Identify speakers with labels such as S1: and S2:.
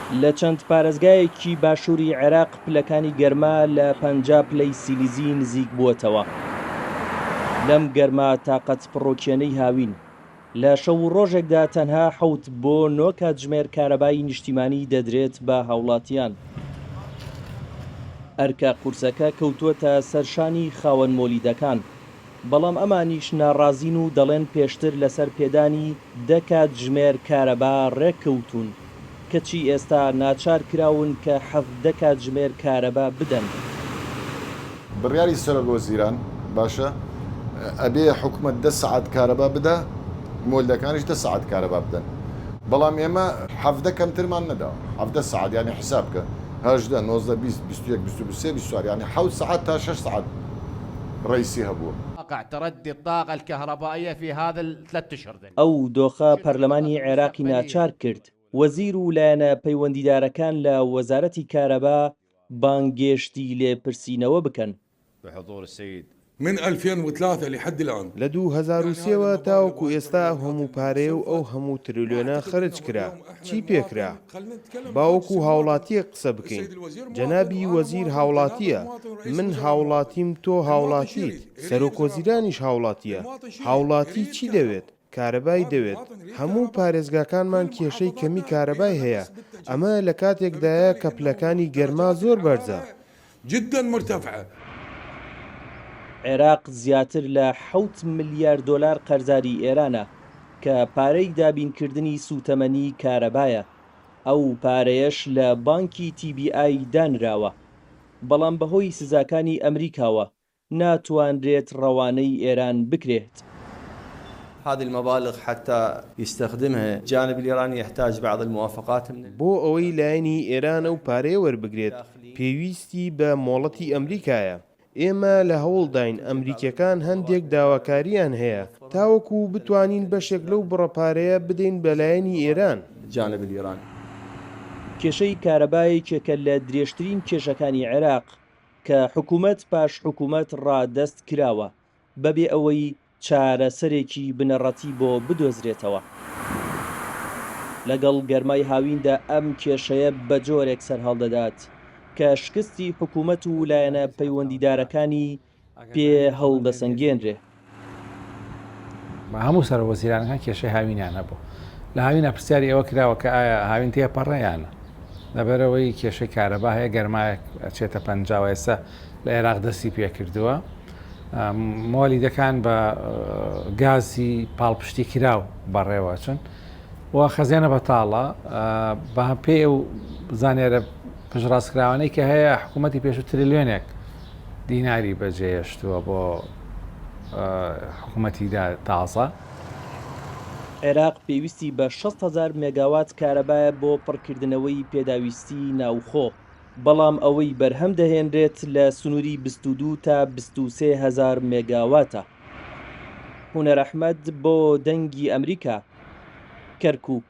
S1: لە چەند پارێزگایەکی باشووری عێراق پلەکانی گەرما لە 50 پلەی سیلیزی نزیک بووەتەوە. لەم گەرما تاقەت پڕۆکێنەی هاوین، لە شەو و ڕۆژێکدا تەنها حەوت بۆ نۆ کاتژمێر کارەبای نیشتیمانی دەدرێت بە هاوڵاتیان. ئەرکە قورسەکە کەوتووەتە سەر شانی خاوەن مۆلیدەکان، بەڵام ئەمانیش ناڕازین و دەڵێن پێشتر لەسەر پێدانی دە کاتژمێر کارەبا ڕێککەوتوون، کەچی ئێستا ناچار کراون کە 17 کاتژمێر کارەبا بدەن.
S2: بڕیاری سەرۆک وەزیران باشە ئەبێ حکومەت دە سەعات کارەبا بدا مۆلدەکانیش دە سەعات کارەبا بدەن بەڵام ئێمە 17 کەمترمان نەداوە 17 سەعات یانی حساب کە 18 19 20 21 22 24 یانی حەوت سەعات تا شەش سەعات ڕەیسی هەبووە.
S3: تردي الطاقة الكهربائية في هذا الثلاث اشهر.
S1: ئەو دۆخە پەرلەمانی عێراقی ناچار کرد وەزیر و لایەنە پەیوەندیدارەکان لە وەزارەتی کارەبا بانگێشتی لێپرسینەوە بکەن.
S3: بحضور السيد.
S4: من 2003 لحد الآن.
S5: لە 2003 وە تاوەکو ئێستا ئەو هەموو پارەیە و ئەو هەموو ترلیۆنە خەرج کرا، چی پێکرا؟ با وەکو هاوڵاتییەک قسە بکەین، جەنابی وەزیر هاوڵاتییە، من هاوڵاتیم تۆ هاوڵاتیت، سەرۆکوەزیرانیش هاوڵاتییە، هاوڵاتی چی دەوێت؟ کارەبای دەوێت، هەموو پارێزگاکانمان کێشەی کەمی کارەبای هەیە، ئەمە لە کاتێکدایە کە پلەکانی گەرما زۆر بەرزە.
S4: جدا مرتفعە.
S1: عێراق زیاتر لە حەوت ملیار دۆلار قەرزاری ئێرانە کە پارەی دابینکردنی سووتەمەنی کارەبایە، ئەو پارەیەش لە بانکی تی بی ئای دانراوە، بەڵام بەهۆی سزاکانی ئەمریکاوە ناتوانرێت ڕەوانەی ئێران بکرێت.
S6: هذه المبالغ حتى يستخدمها الجانب الإيراني يحتاج بعض الموافقات من.
S5: بۆ ئەوەی لایەنی ئێران ئەو پارەیە وەربگرێت پێویستی بە مۆڵەتی ئەمریکایە، ئێمە لە هەوڵداین، ئەمریکیەکان هەندێک داواکارییان هەیە تاوەکو بتوانین بەشێک لەو بڕە پارەیە بدەین بە لایەنی ئێران.
S6: الجانب الإيراني.
S1: کێشەی کارەبا یەکێکە لە درێژترین کێشەکانی عێراق، کە حکومەت پاش حکومەت ڕادەست کراوە بەبێ ئەوەی چارەسەرێکی بنەڕەتی بۆ بدۆزرێتەوە. لەگەڵ گەرمای هاویندا ئەم کێشەیە بەجۆرێک سەرهەڵدەدات کە شکستی حکومەت و لایەنە پەیوەندیدارەکانی پێ هەڵدەسەنگێنرێ.
S7: هەموو سەرۆک وەزیرانەکان کێشەی هاوینیان هەبوو. لە هاوینا پرسیاری ئەوە کراوە کە ئایا هاوین تێپەڕێ یان نا؟ لەبەرئەوەی کێشەی کارەبا هەیە، گەرمایەک ئەچێتە 50 و ئێستا لە عێراق دەستی پێکردووە. مۆلیدەکان بە گازی پاڵپشتی کراو بەڕێوەچن و خەزێنە بەتاڵە. بە پێی ئەو زانیارە پشتڕاستکراوانەی کە هەیە حکوومەتی پێشوو تریلیۆنێک دیناری بەجێهێشتووە بۆ حکوومەتی تازە.
S1: عێراق پێویستی بە 60 هەزار مێگاوات کارەبایە بۆ پڕکردنەوەی پێداویستیی ناوخۆ، بەڵام ئەوەی بەرهەم دەهێنرێت لە سنووری 22 تا 23 هەزار مێگاواتە. هونەر ئەحمەد بۆ دەنگی ئەمریکا، کەرکووک.